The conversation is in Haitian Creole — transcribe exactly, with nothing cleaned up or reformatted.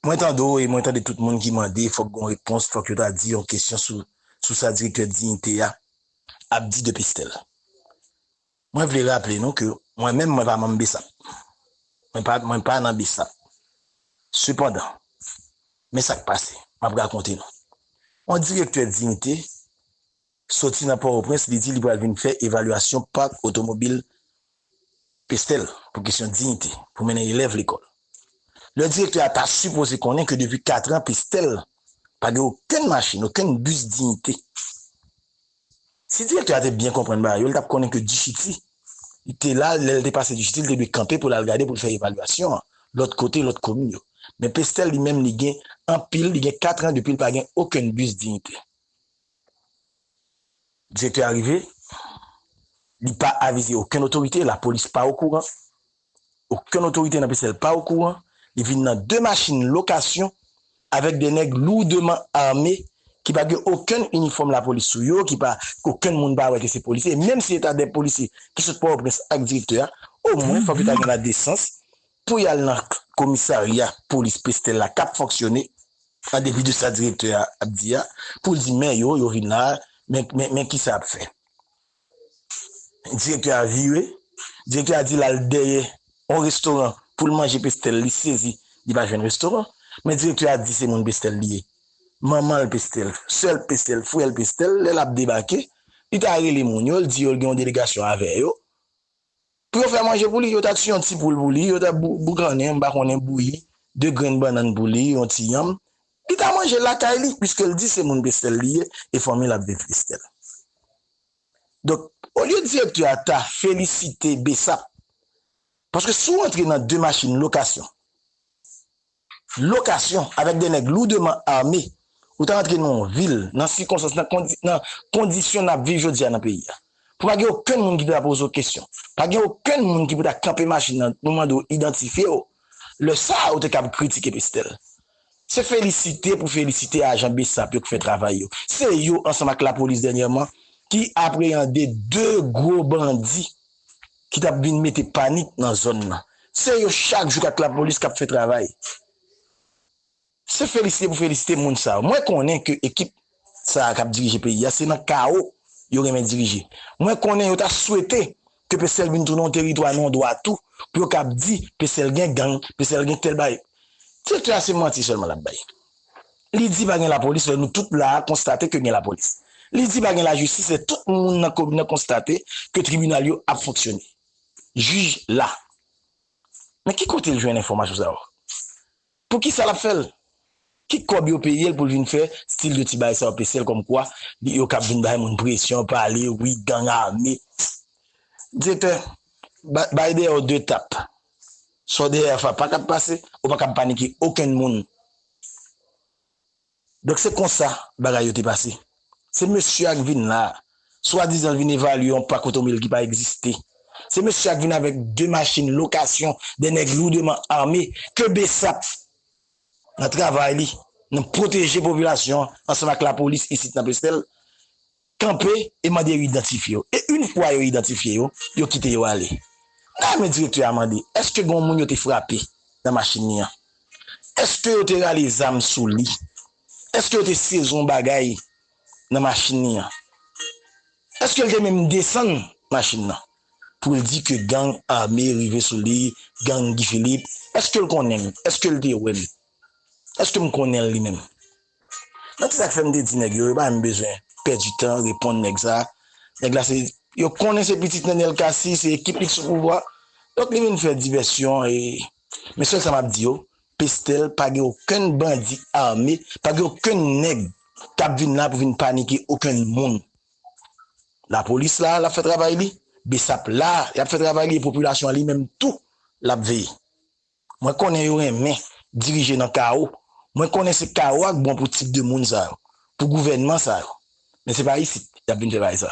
Mwen tande w e mwen tande tout moun ki mande, fòk gen yon repons, fòk yo ta di yon kesyon sou, sou sa direktè Diyite a ap di de Pestel. Mwen vle raple nou ke mwen menm, mwen pa manm BSAP. Mwen pa, mwen pa nan BSAP. Sepandan, men sa k pase, m ap rakonte nou. Yon direktè Diyite soti nan Pòtoprens, li di li pral vin fè evalyasyon pak otomobil Pestel pou kesyon diyite, pou mennen elèv lekòl. Lè direktè a ta sipoze konnen ke depi kat an, Pestel pa gen okenn machin, okenn bis diyite. Si direktè a te byen konprann bagay yo, li t ap konnen ke Dichiti, li te la, lè l te pase Dichiti, li te dwe kanpe pou l al gade, pou l fè evalyasyon an, lòt kote, lòt komin yo. Men Pestel, li menm, li gen anpil, li gen kat an depi l pa gen okenn bis diyite. Direktè a rive, li pa avize okenn otorite, lapolis pa okouran, okenn otorite nan Pestel pa okouran, li vin nan de machin lokasyon avèk de nèg lourdement armés ki pa gen okenn inifòm lapolis sou yo, ki pa, okenn moun pa wè ke se polisye, menm si se ta de polisye ki sot Pòtoprens ak direktè a, omwen fòk yo ta gen ladesans pou y al nan komisarya polis Pestel la k ap fonksyone, an depi de sa direktè a ap di a, pou l di men yo, yo vin la, men, men, men kisa ap fè. Direktè a vire, direktè a di l al dèyè yon restoran pou l manje Pestel, li sezi, li pa jwenn restoran. Men direktè a di se moun Pestel li ye. Manman l Pestel, sè l Pestel, frè l Pestel, lè l ap debake, li ta rele moun yo, l di yo l gen yon delegasyon avè yo. Pou yo fè manje pou li, yo ta tiye yon ti poul pou li, yo ta bou-, boukannen, m pa konnen, bouyi, de grenn bannann pou li, yon ti yanm. Li ta manje lakay li, piske l di se moun Pestel li ye, e fanmi l ap viv Pestel. Donk, olye direktè a ta felisite BSAP, paske si w antre nan de machin lokasyon, lokasyon avèk de nèg lourdement armés, ou ta antre nan yon vil, nan sikonstans, nan kondi-, nan kondisyon n ap viv jodi a nan peyi a. Pou pa gen okenn moun ki ta poze w kesyon. Pa gen okenn moun ki pou ta kanpe machin nan pou mande w idantifye w. Lè sa a, ou te kab kritike Pestel. Se felisite pou felisite ajan BSAP yo k fè travay yo. Se yo, ansanm ak lapolis dènyèman, ki apreyande de gwo bandi ki t ap vin mete panik nan zòn nan. Se yo chak jou k ak lapolis k ap fè travay. Se felisite pou felisite moun sa yo. Mwen konnen ke ekip sa a k ap dirije peyi a, se nan kawo yo renmen dirije. Mwen konnen yo ta swete ke Pestel vin tounen yon teritwa nan yon dwa tou, pou yo kab di Pestel gen gang, Pestel gen tèl bagay. Direktè a se manti sèlman l ap bay. Li di pa gen lapolis, lè nou tout la a konstate ke gen lapolis. Li di pa gen lajistis, lè tout moun nan komin nan konstate ke tribinal yo ap fonksyone. Jij la. Men ki kote l jwenn enfòmasyon sa yo? Poukisa l ap fè l? Ki kòb yo peye l pou l vin fè stil de ti bagay sa yo, Pestel, kòmkwa yo k ap vin bay moun presyon, pale, wi, gang ame. Direktè, ba-, bay dèyè w de tap. Sa w dèyè a pa kab pase, ou pa kab panike okenn moun. Donk, se konsa bagay yo te pase. Se mesye a k vin la, swadizan l vin evalye yon pak otomobil ki pa egziste. Se mesye a k vin avèk de machin lokasyon, de nèg lourdement armés, ke BSAP, nan travay li, nan pwoteje popilasyon an, ansanm ak lapolis isit nan Pestel, kanpe e mande yo idantifye yo. E yon fwa yo idantifye yo, yo kite yo ale. Nan men direktè a mande, èske gen yon moun yo te frape nan machin li an? Èske yo te rale zam sou li? Èske yo te sezi yon bagay nan machin li an? Èske l te menm desann machin nan pou l di ke gang ame rive sou li, gang Guy Philippe? Èske l konnen m? Èske l te wè m? Èske m konnen l li menm? Nan ti sa k fè m te di nèg yo, yo pa menm bezwen pèdi tan, reponn nèg sa. Nèg la se, yo konnen se pitit Nenel Cassy, se ekip li k sou pouvwa. Donk, li vin fè divèsyon, e, men sèl sa m ap di yo, Pestel pa gen okenn bandi ame, pa gen okenn nèg k ap vin la pou vin panike okenn moun. Lapolis la, l ap fè travay li. BSAP la, y ap fè travay li, e popilasyon an li menm tou, l ap veye. Mwen konnen yo renmen dirije nan kawo. Mwen konnen se kawo a k bon pou tip de moun sa yo, pou gouvènman sa yo. Men se pa isit y ap vin fè bagay sa.